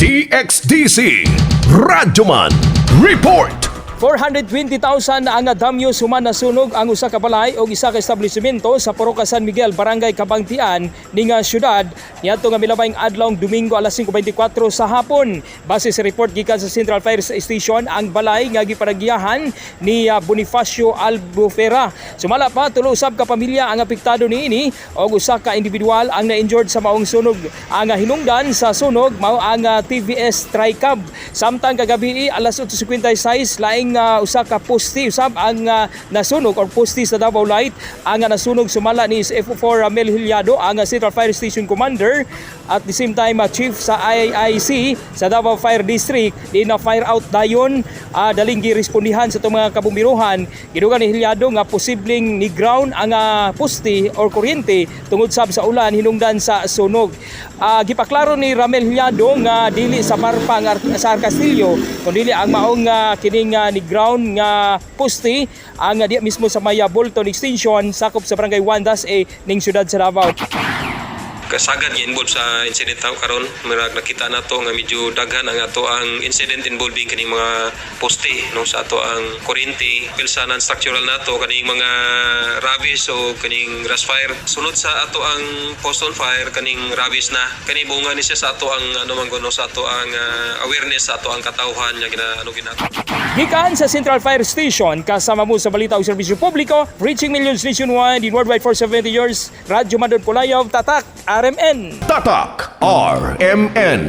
DXDC Radyoman Report. 420,000 ang damyos human nasunog ang usa ka balay og isa ka establishmento sa Poroka San Miguel, Barangay Kabangtian, ning syudad niadto nga milabayng adlaw Domingo alas 5:24 sa hapon. Base sa report gikan sa Central Fire Station, ang balay nga gipanagiyahan ni Bonifacio Albufera. Sumala pa, tulo usab ka pamilya ang apektado niini og usa ka individual ang na-injured sa maong sunog. Ang hinungdan sa sunog mao ang TVS Tricab. Samtang kagabi alas 8:56, laing usa ka poste usab ang nasunog or poste sa Davao Light ang nasunog, sumala ni SFO4 Ramel Hilyado, ang Central Fire Station Commander at the same time Chief sa IIC sa Davao Fire District, di na fire out dayon daling girespondihan sa itong mga kabumbiruhan. Gidugang ni Hilyado nga posibleng ni ground ang poste or kuryente tungod sab sa ulan hinungdan sa sunog. Gipaklaro ni Ramel Hilyado nga dili sa Marpa ang sa Castillo kundi ang maong kining ni ground nga poste ang diya mismo sa may Bolton Extension, sakop sa Barangay 1-A ning syudad sa Davao. Kasagad nga involved sa incident tao karon, murag nakita nato nga medyo daghan ang ato ang incident involving kaning mga poste, no, sa ato ang kuryente, pilsa non structural nato, kaning mga rubbish o kaning grass fire. Sunod sa ato ang post on fire, kaning rubbish na kani, bunga ni siya sa ato ang ano man kuno, sa ato ang awareness sa ato ang katawhan nga gina ano gina Gikan sa Central Fire Station, kasama mo sa balita og serbisyo publiko, reaching millions nationwide in worldwide for 70 years, Radyo Madod Pulayov, Tatak, RMN. Tatak RMN.